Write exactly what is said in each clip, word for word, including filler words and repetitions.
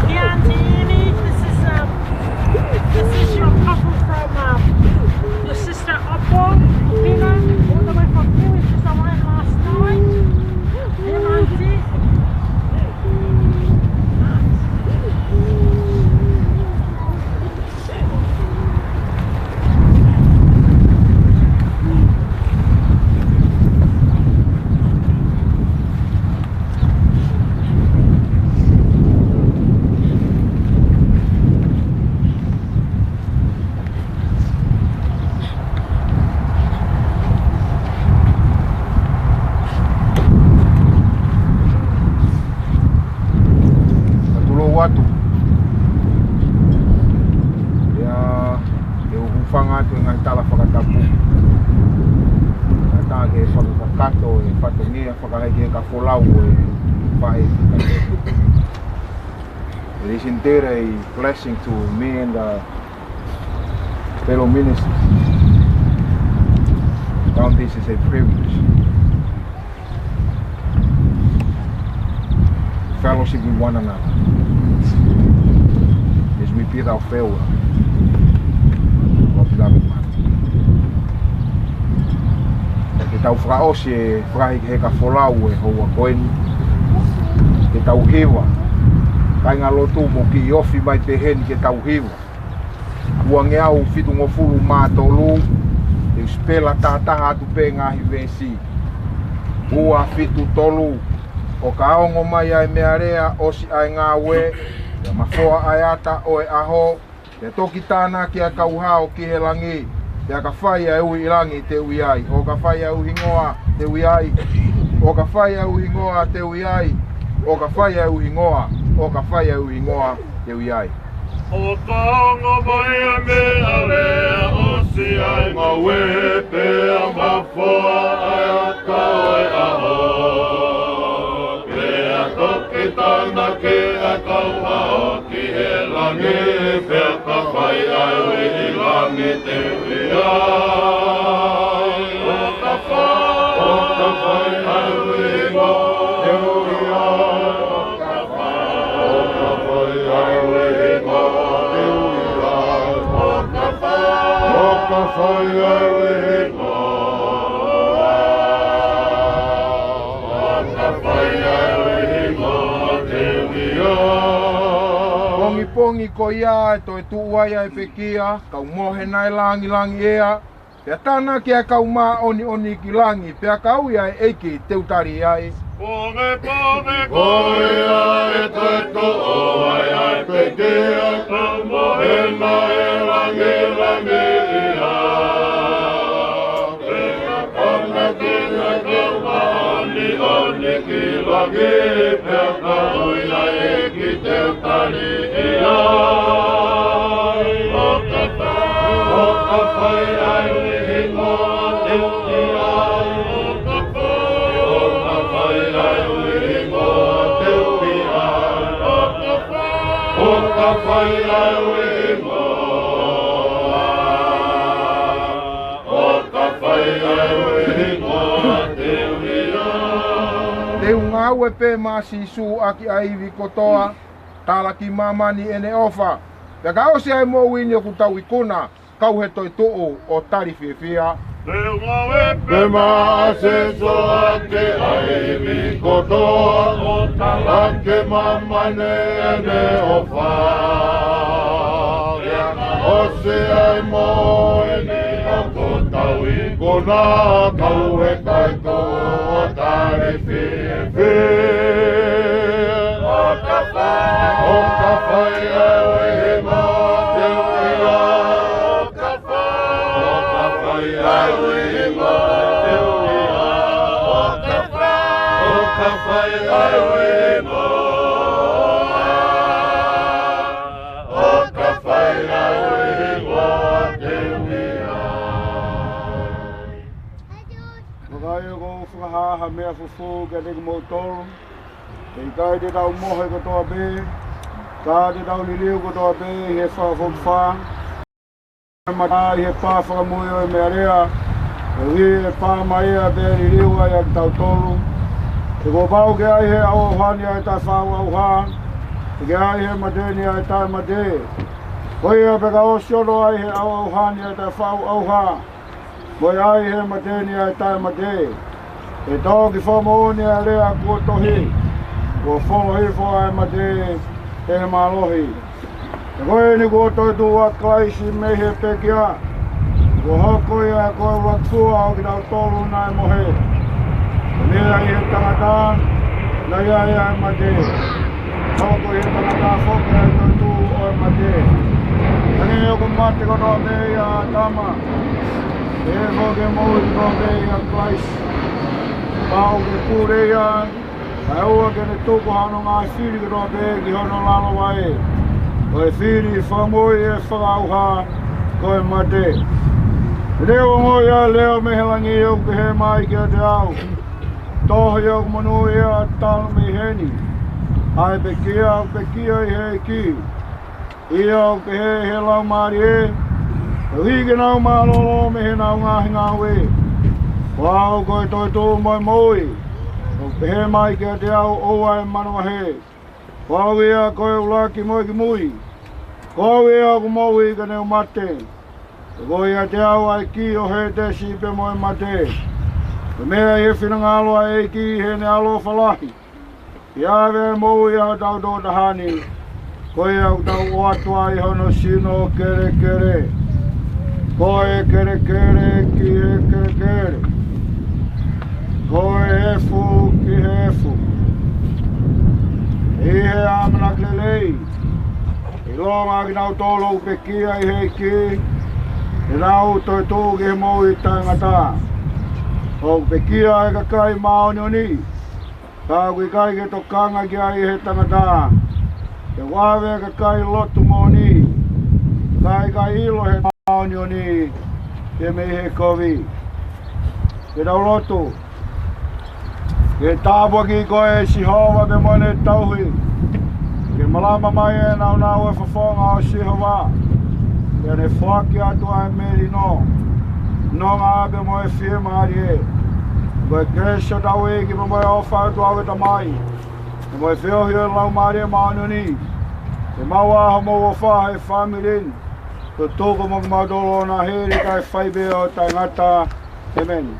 Yeah, Auntie Amy, this is, um, this is your couple from, um, your sister Opal, Lena, all the way from Niue, just arrived last night. Hey, Auntie. Ka tulou atu. Ia, ʻe u hūfanga atu he ngaahi tala fakatapu. Kae ʻatā ke fakakakato e fatongia fakaheka folau ʻo e faʻē fika. It is indeed a blessing to me and the fellow ministers. Count this as a privilege. Fellowship with one another as we bid our farewell. Our beloved one. Ke tau fakaʻosi e fakaheka folau e houa ko eni. Ke tau hiva. Kāinga lotu mou kiʻi ofi mai pē heni ke tau hiva. Uangeau fitungofulu mā tolu, ʻe u sipela tahataha atu pē ngaahi veesi. Ua fitu tolu, ʻo ka ongo mai ʻa e meʻalea ʻosi ʻa e ngāue, pea mafoa ʻa e ata ʻo e ʻaho, pea toki tānaki ʻa e kau hao ki he langi, pea ka fai ʻa e ui ʻi langi te u ʻi ai, ʻo ka fai ʻa e ui hingoa te u ʻi ai, ʻo ka fai ʻa e ui hingoa te u ʻi ai, ʻo ka fai ʻa e ui hingoa, ʻo ka fai ʻa e ui hingoa te u ʻi ai. ʻO ka ongo mai ʻa e meʻalea ʻosi ʻa e ngāue pea mafoa ʻa e ata ʻo e ʻaho. Pea toki tānaki ʻa e kau hao ki he langi pea ka fai ʻa e ui ʻi langi te u ʻi ai. ʻO ka fai, ʻo ka fai ʻa e ui hingoa te u ʻi ai. ʻO ka fai ʻa e ui hingoa te u ʻi ai. ʻO ka fai ʻa e ui hingoa. ʻO ka fai ʻa e ui hingoa te u ʻi ai. Pongipongi ko ia ʻe toe tuʻu ai ʻa e pekia, kau mohe naʻe langilangi ʻea. Pea tānaki ʻa e kau māʻoniʻoni ki langi, pea ka ui ʻa e ʻEiki te u tali ai. Pongipongi ko ia ʻe toe tuʻu ai ʻa e pekia, kau mohe naʻe langilangi ʻea. Pea tānaki ʻa e kau māʻoniʻoni ki langi, pea ka ui ʻa e ʻEiki te u tali ai. ʻO ka fai, ʻo ka fai ʻa e ui hingoa te u ʻi ai. ʻO ka fai, ʻo ka fai ʻa e ui hingoa te u ʻi ai. ʻO ka fai, ʻo ka fai ʻa e ui hingoa. ʻO ka fai ʻa e ui hingoa te u ʻi ai. Te u ngāue pē maʻa Sīsū ʻaki ʻa e ivi kotoa, tala ki māmani ʻene ʻofa. Pea ka ʻosi ʻa e moʻui ni ʻoku tau ikuna, kau he toetuʻu ʻo tali fiefia. Te u ngāue pē maʻa Sīsū ʻaki ʻa e ivi kotoa, ʻo tala ki māmani ʻene ʻofa. Pea ka ʻosi ʻa e moʻui ni ʻoku tau ikuna, kau he toetuʻu ʻo tali fiefia. ʻO ka fai, ʻo ka fai ʻa e ui hingoa te u ʻi ai. ʻO ka fai, ʻo ka ʻAuingo, ʻo ka fai, ʻo ka fai ʻauingo, ʻo ka fai ʻauingo te uia. Vakai, ʻoku ou fakahā ha meʻa fufū kiate kimoutolu. He ʻikai te tau mohe kotoa pē, ka te tau liliu kotoa pē ʻi he fakafokifā. Mata ʻi he pā fakamui ʻo e meʻalea, koeʻuhi ʻe pā mai ia pea liliu ai ʻa kitautolu. He kuo pau ke ʻi ai he ʻauʻauha ni ʻa e taʻefaʻauʻauha, pea ke ʻi ai he mate ni ʻa e taʻemate. Ko ia pea ka ʻosi ʻosi ai he ʻauʻauha ni ʻa e taʻefaʻauʻauha, mo e ʻi ai he mate ni ʻa e taʻemate, ʻe toki fakamoʻoni ʻa e lea kuo tohi, kuo folo hifo ʻa e mate ʻi he mālohi. He ko eni kuo toetuʻu ʻa Kalaisi mei he pekia, kuo hoko ia ko e ʻuluaki fua ʻo kinautolu naʻe mohe. Ko e meʻa ʻi he tangata, naʻe ʻi ai ʻa e mate. Hoko ʻi he tangata foki ʻa e toetuʻu ʻo e mate. Hangē ʻoku mate kotoa pē ʻa ʻĀtama, ʻe foki ke moʻui kotoa pē ʻa Kalaisi. Pau ke pule ia, kae ʻoua ke ne tuku hano ngaahi fili kotoa pē ki hono lalo vaʻe. Ko e fili fakamoʻui ʻe fakaʻauha ko e mate. He te u ongoʻi ʻa e leʻo mei he langi ʻoku pehē mai kiate au: Tohi ʻoku monūʻia ʻa e talu mei heni ʻa e pekia ʻoku pekia ʻi he ʻEiki, ʻio, ʻoku pehē ʻe he laumālie, koeʻuhi ke nau mālōlō mei heʻenau ngaahi ngāue. Ko au ko e toetuʻu mo e moʻui. ʻOku pehē mai kiate au, ʻoua ʻe manavahē. Ko au ia ko e ʻuluaki mo e kimui. Ko au ia ʻoku moʻui ka ne u mate, ʻe ʻiate au ʻa e kī ʻo Hētesi pea mo e mate. Ko e meʻa ʻi he finangalo ʻa e ʻEiki ʻi heʻene ʻaloʻofa lahi, ke ʻave ʻa e moʻui ʻa hotau tokotaha ni. Ko ia ʻoku tau ʻoatu ai hono sino kelekele. Ko e kelekele ki he kelekele, ko e efu ki he efu. ʻI he ʻamanaki lelei, ʻilonga kinautolu ʻoku pekia ʻi he ʻEiki, te nau toetuʻu ki he moʻui taʻengata. ʻOku pekia ʻa e kakai māʻoniʻoni, ka ʻoku ʻikai ke tokanga ki ai ʻe he tangata. Ke ʻave ʻa e kakai lotu moʻoni, ka ʻikai ʻilo ʻe he māʻoniʻoni ke mei he kovi. Ke tau lotu. Ke tāpuakiʻi koe ʻe Sihova pea mo ʻene tauhi. Ke malama mai ʻa e nāunau ʻo e fofonga ʻo Sihova, pea ne foaki atu ʻa e melino, nonga pea mo e fiemālie. Ko e kelesi ʻa hotau ʻEiki pea mo e ʻofa ʻa hotau ʻOtua ko e Tamai, pea mo e feohi ʻo e Laumālie Māʻoniʻoni, ke maʻu ʻa hoʻomou ʻofa ʻi he fāmili ni, tuku mo kimautolu ʻo na heli kae fai pē ʻo taʻengata. ʻĒmeni.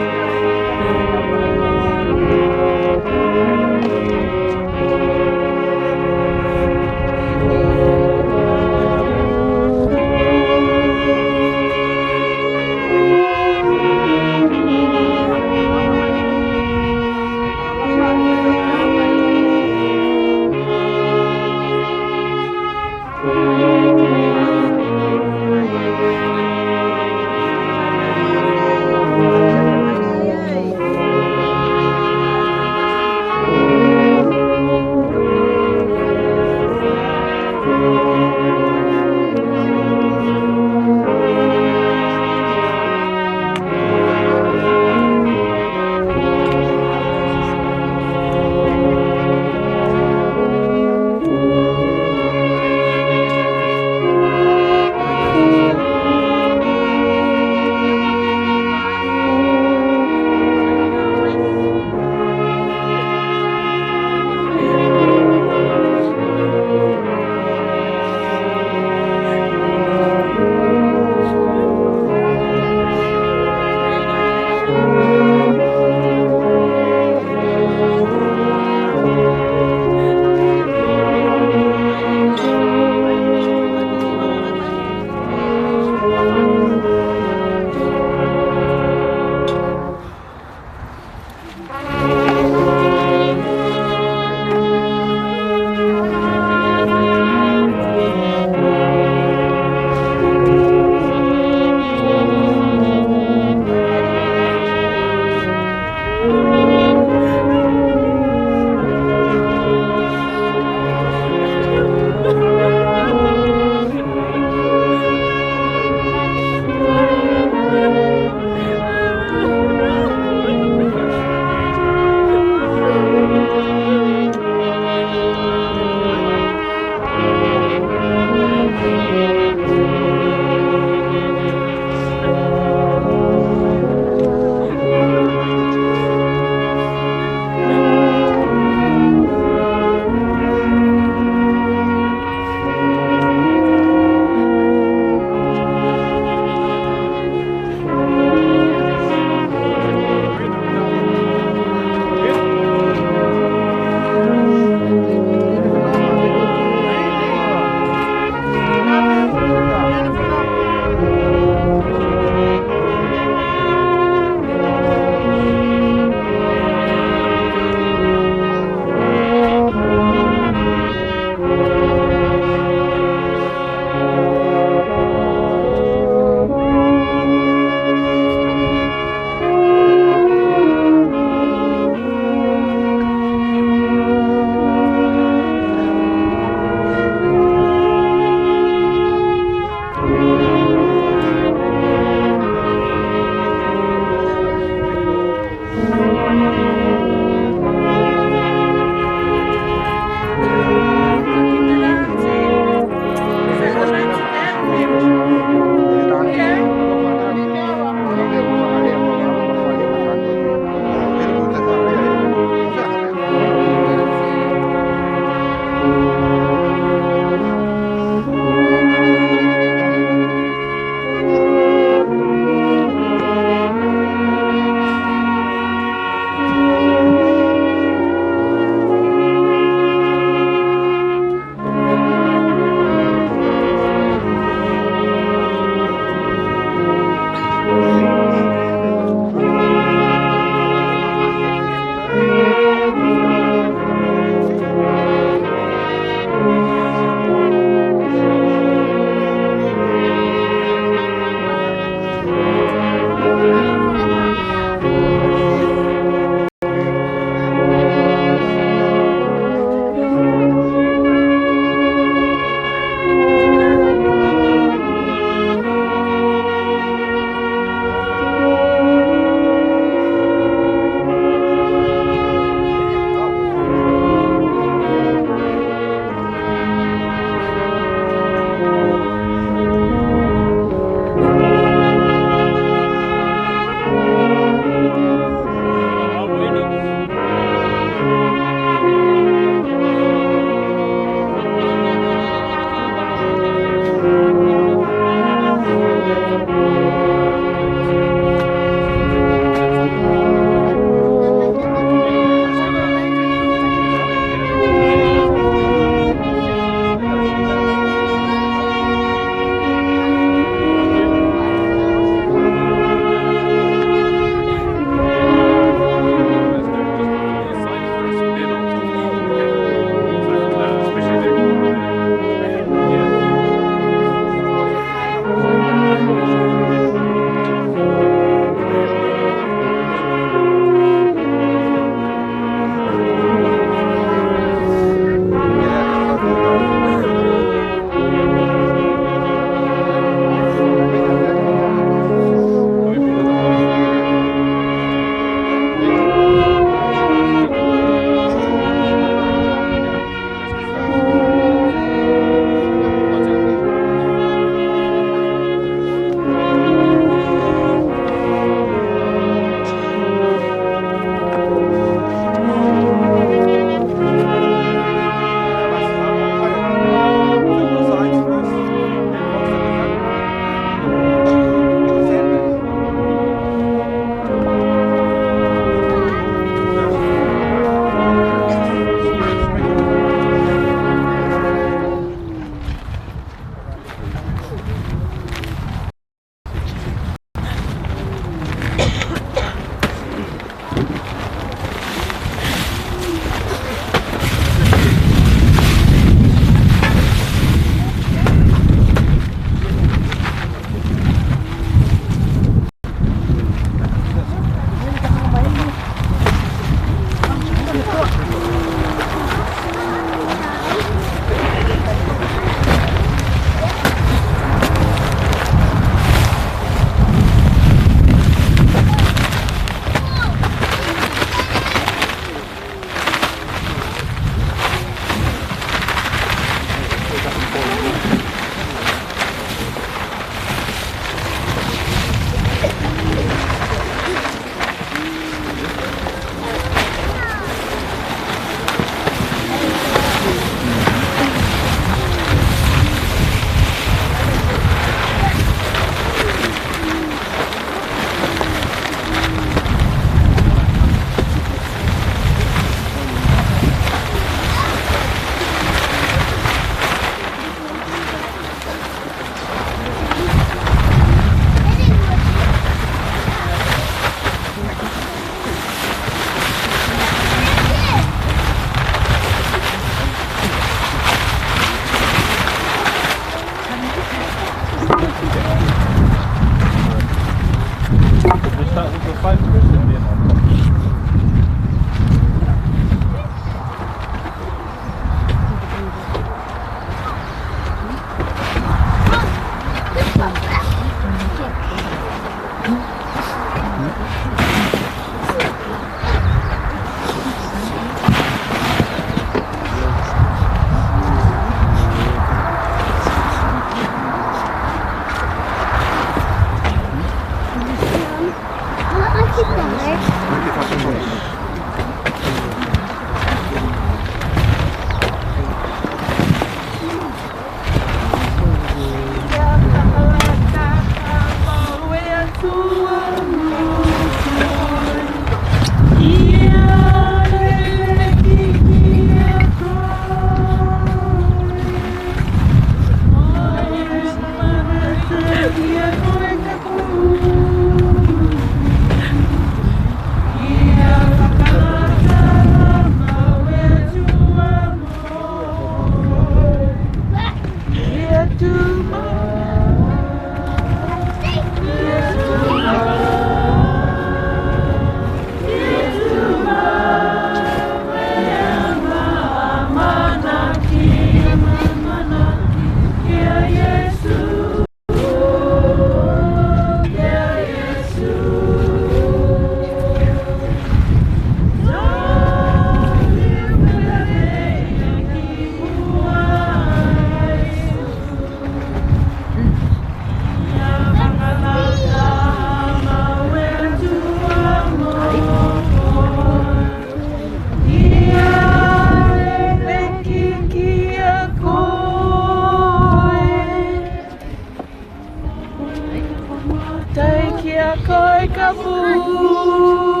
Taiki a koe ka muli.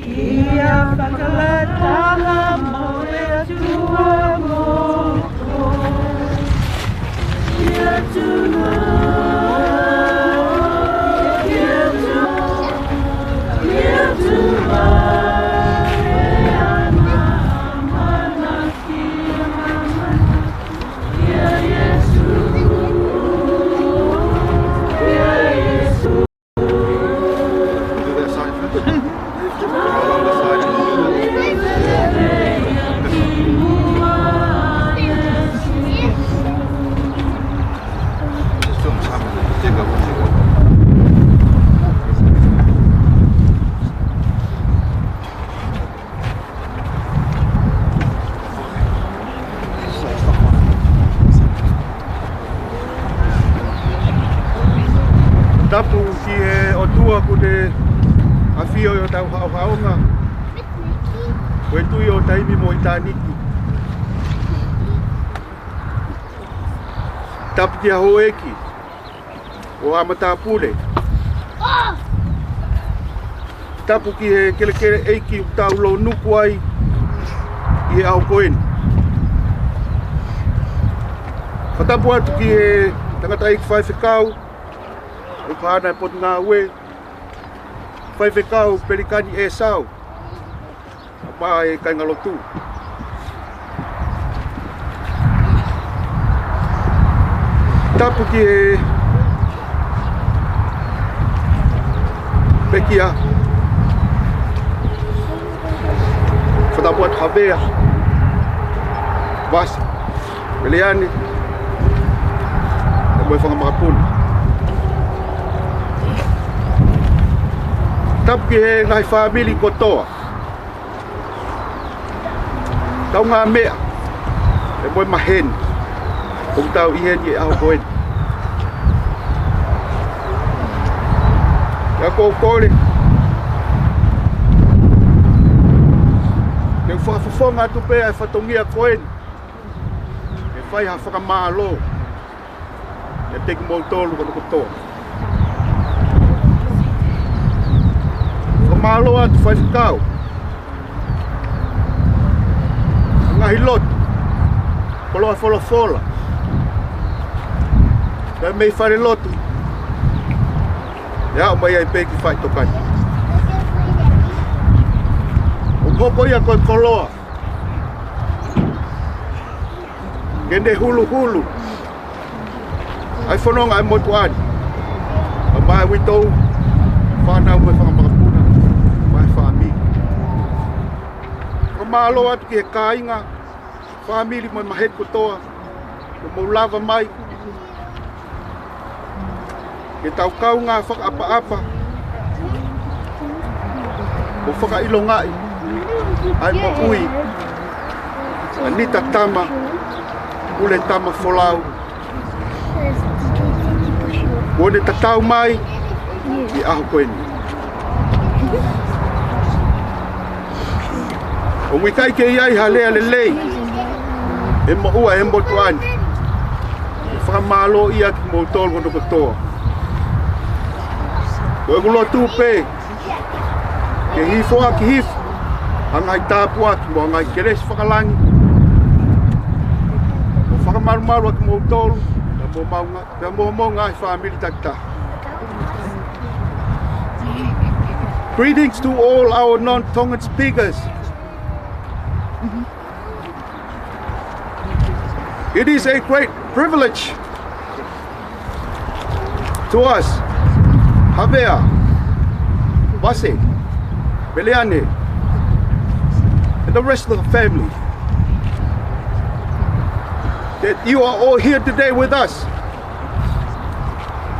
Ia fakalata ha mawe atu a mo koe. Ia tuma. Ia tuma. Ia tuma. Ia Iesu. Ia Iesu. Tapu ki he ʻOtua kuo ne ʻafio ʻi hotau haʻohaʻonga. Ko e Tuʻi ʻo taimi mo ʻitāniti. Tapu ki he houʻeiki ʻo e matāpule. Tapu ki he kelekele ʻeiki ʻoku tau lōnuku ai ʻi he ʻaho ko eni. Fakatapu atu ki he tangataʻeiki faifekau, ʻo e Pāna ʻo e Potungāue, Faifekau Pelikani ʻEsau, pea mo e kāingalotu. Tapu ki he pekia, Tapu atu Havea, Vase, Veleane, pea mo e fanga makapuna. Tapu ki he ngaahi fāmili kotoa, kaungāmeʻa, pea mo e maheni ʻoku tau ʻi heni he ʻaho ko eni. Pea ʻoku ou kole ke u fakafofonga atu pē ʻa e fatongia ko eni ke fai ha fakamālō kiate kimoutolu kotoa. Fakamālō atu Faifekau, ngaahi lotu, koloa folofola, pea mei falelotu, ʻe aʻu mai ai pē ki faʻitokani. ʻOku hoko ia ko e koloa ke ne huluhulu ʻa e fononga ʻa e motuʻa ni, ʻa e maʻa uitou, fānau mo e fanga makapuna, mo e fāmili. Fakamālō atu ki he kāinga, fāmili mo e maheni kotoa, kuo mou lava mai ke tau kaungā fakaʻapaʻapa mo fakaʻilongaʻi ʻa e moʻui ʻa Nita Tama Pule Tama Folau, kuo ne tatau mai ʻi he ʻaho ko eni. ʻOku ʻikai ke ʻi ai ha lea lelei ʻe moʻua he motuʻa ni ke fakamālōʻia kimoutolu kotoa. Ko ʻeku lotu pē ke hifo ʻaki hifo ʻa e ngaahi tāpuaki mo e ngaahi kelesi fakalangi, ʻo fakamalumalu ʻa kimoutolu, pea mo homou ngaahi fāmili takitaha. Greetings to all our non-Tongan speakers. It is a great privilege to us, Havea, Vase, Veleane, and the rest of the family, that you are all here today with us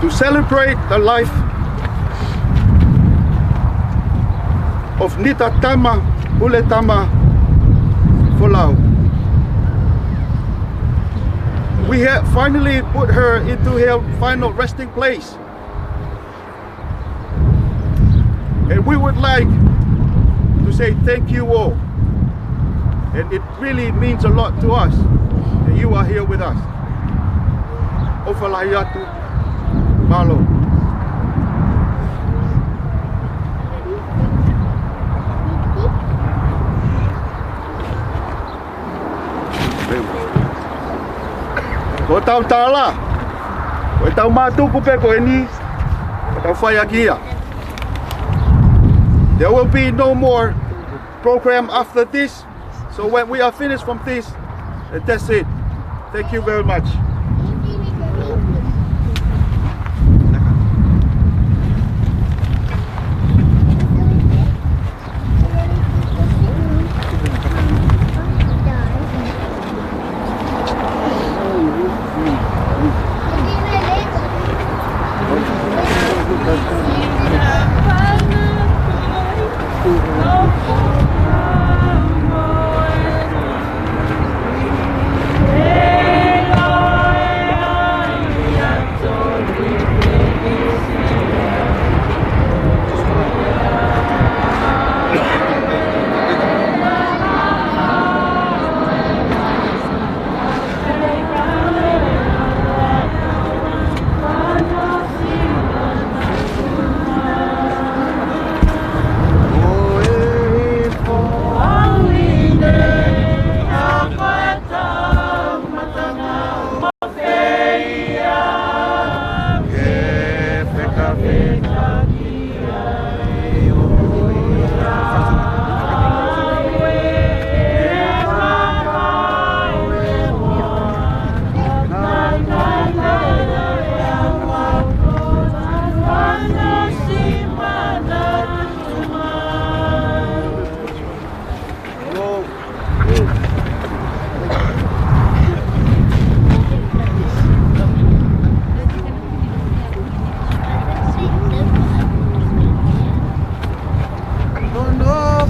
to celebrate the life of Nita Tama Pule Tama Folau. We have finally put her into her final resting place. And we would like to say thank you all. And it really means a lot to us that you are here with us. ʻOfa lahi atu, mālō. Ko ʻetau tala, ko ʻetau mātuku pē ko eni, ko ʻetau faiʻaki ia. There will be no more program after this. So when we are finished from this, uh, that's it. Thank you very much.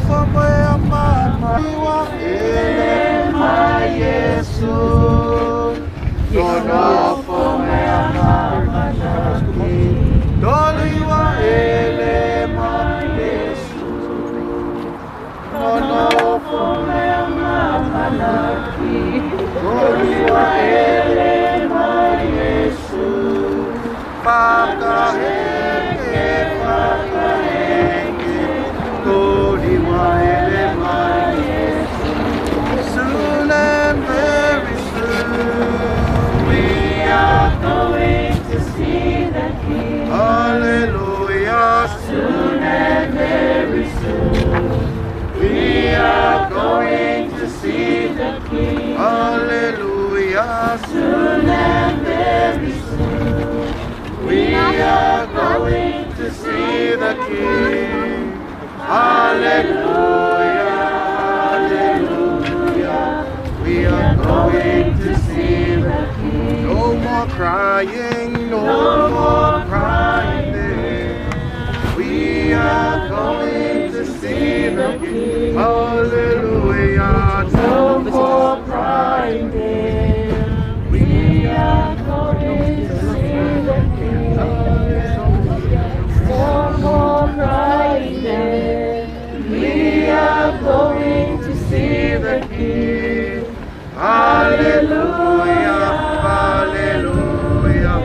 Nonofo mai ʻa māmani ʻi he ʻEiki Sīsū. Nonofo mai ʻa māmani. Tolu hiva, ʻEiki Sīsū. Nonofo mai ʻa māmani. Tolu hiva, ʻEiki Sīsū. Fakaheke, fakaheke, tolu hiva, ʻEiki Sīsū. Soon and very soon, we are going to see the King. Hallelujah. Soon and very soon, we are going to see the King. Hallelujah. Soon and very soon, we are going to see the King. Hallelujah, hallelujah. We are going to see the King. No more crying, no more crying. We are going to see the King. Hallelujah. No more crying. We are going to see the King. No more crying. We are going to see the King. Hallelujah, hallelujah.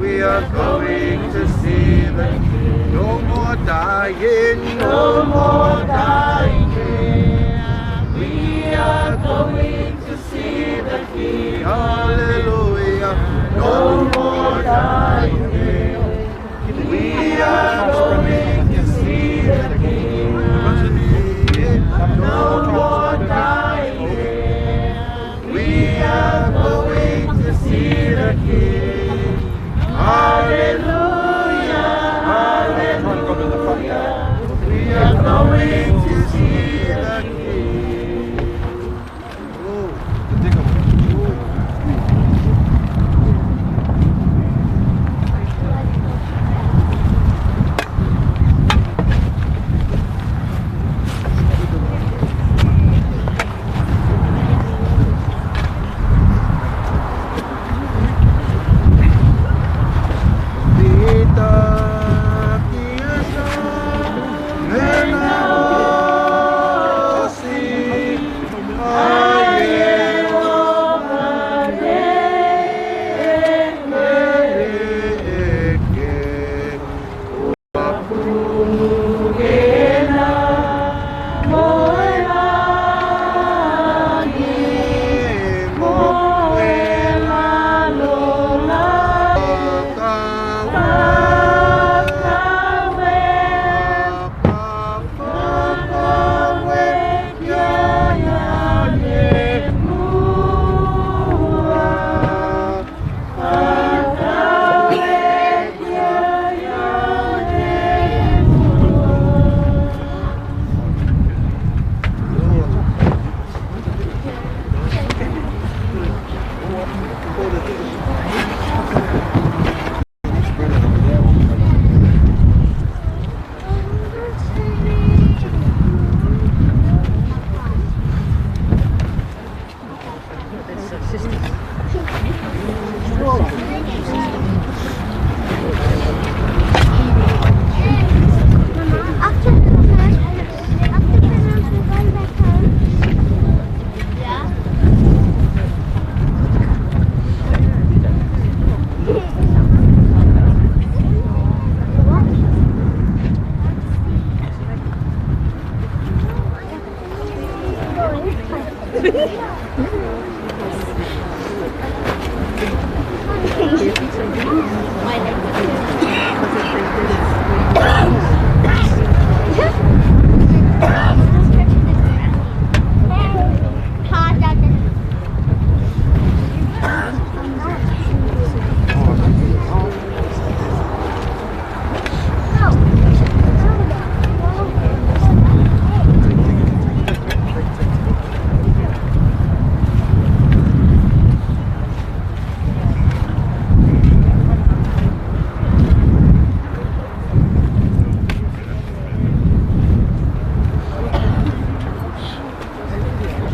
We are going to see the King. No more dying, no more dying. We are going to see the King. Hallelujah. No more dying. We are going to see the King. No more dying. We are going to see the King. Hallelujah, hallelujah. We are going to see the King.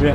They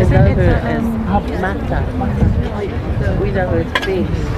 know her as Mata. We know her as Face.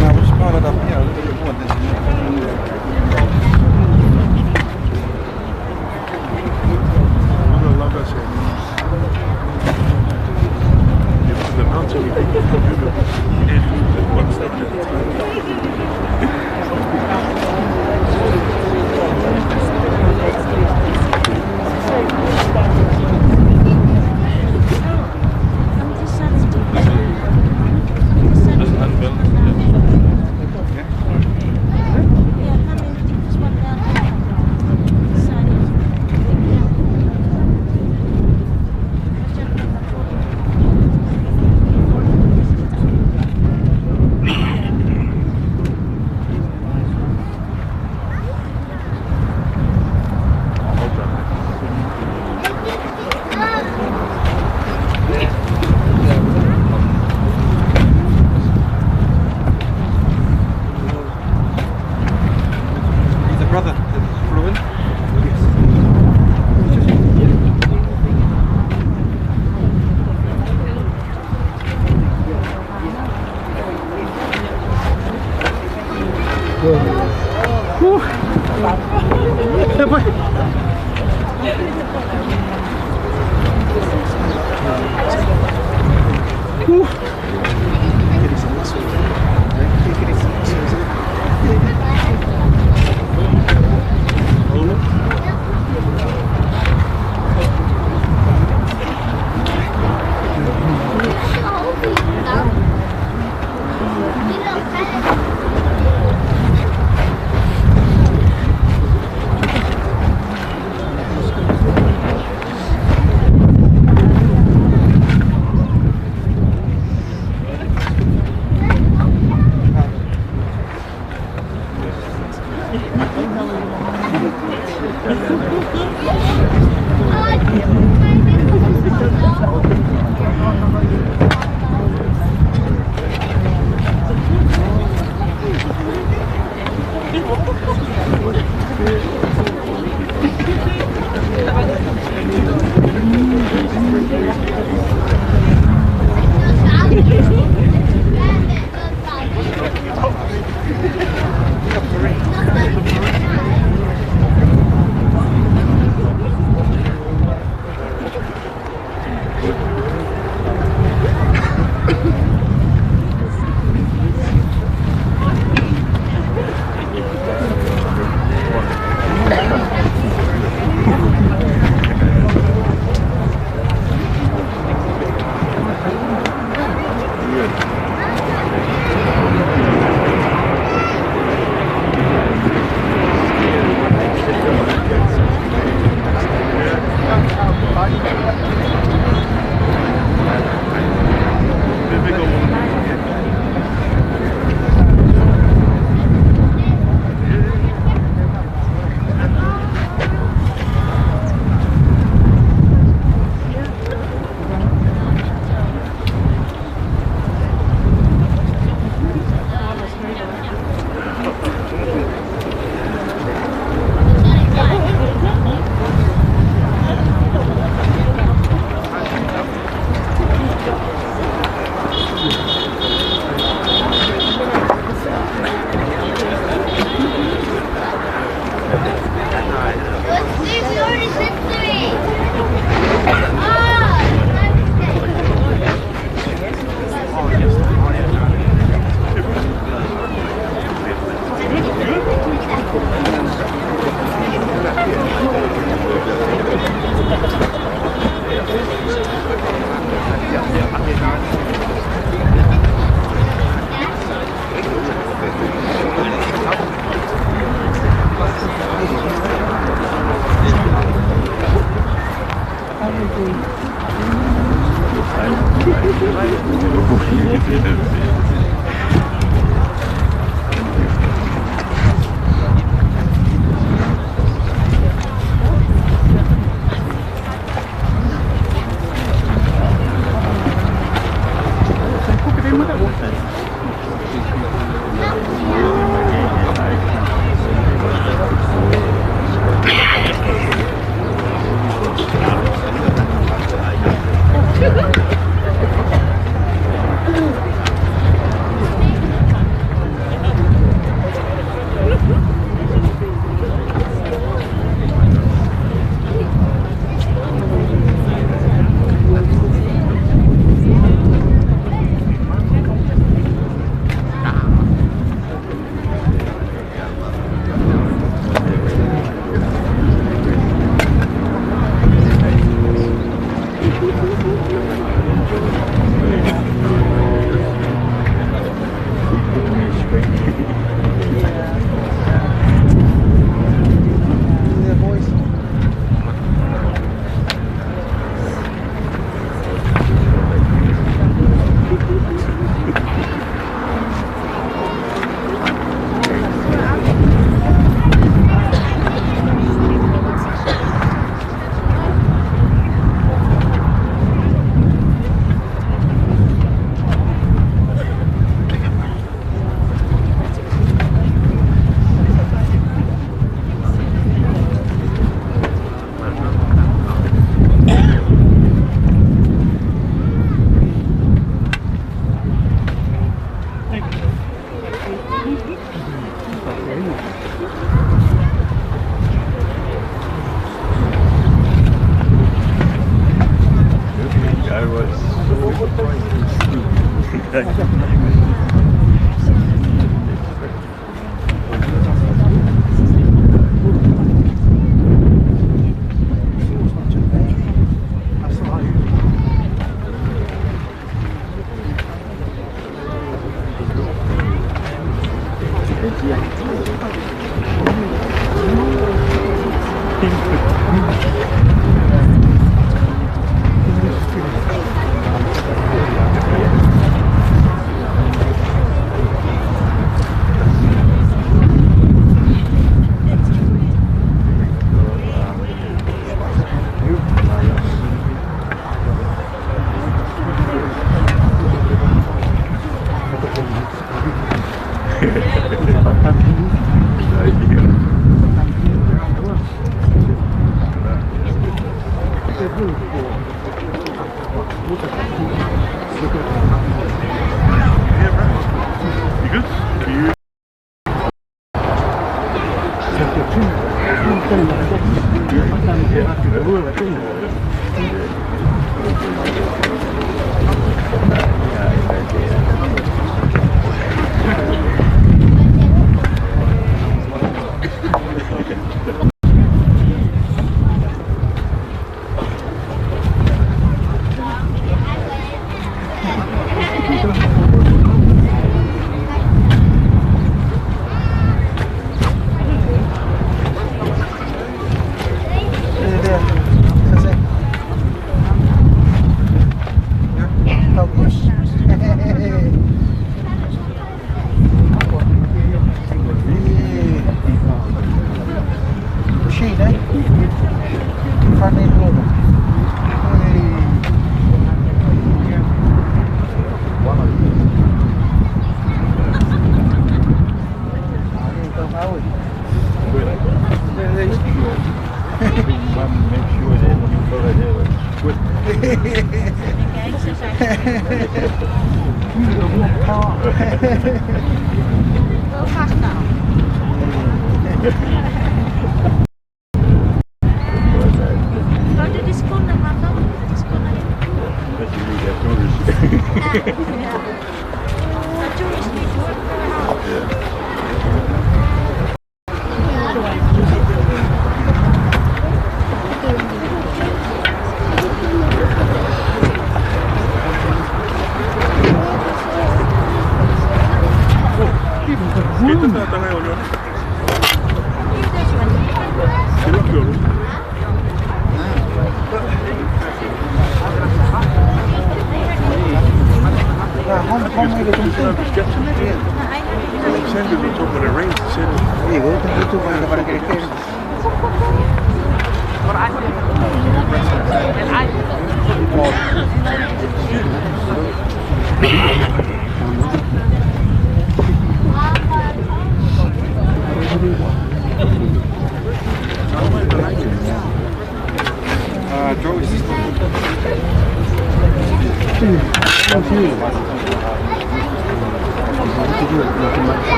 Now, we're just going it up here a little bit more than Is the brother that flew in? Yes. Whew. Yeah, boy. Whew.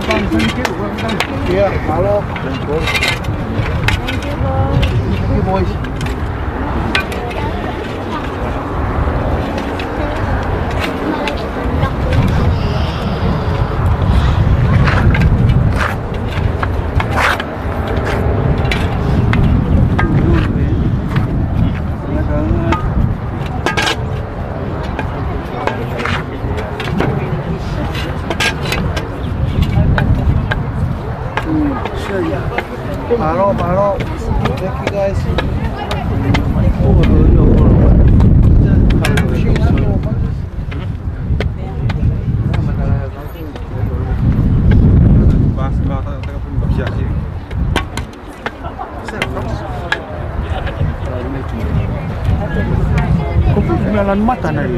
Thank you. Well done. Yeah, hello. Thank you, boys. Mahalo, mahalo. Thank you, guys. Ko pu meʻa lanu mata nai.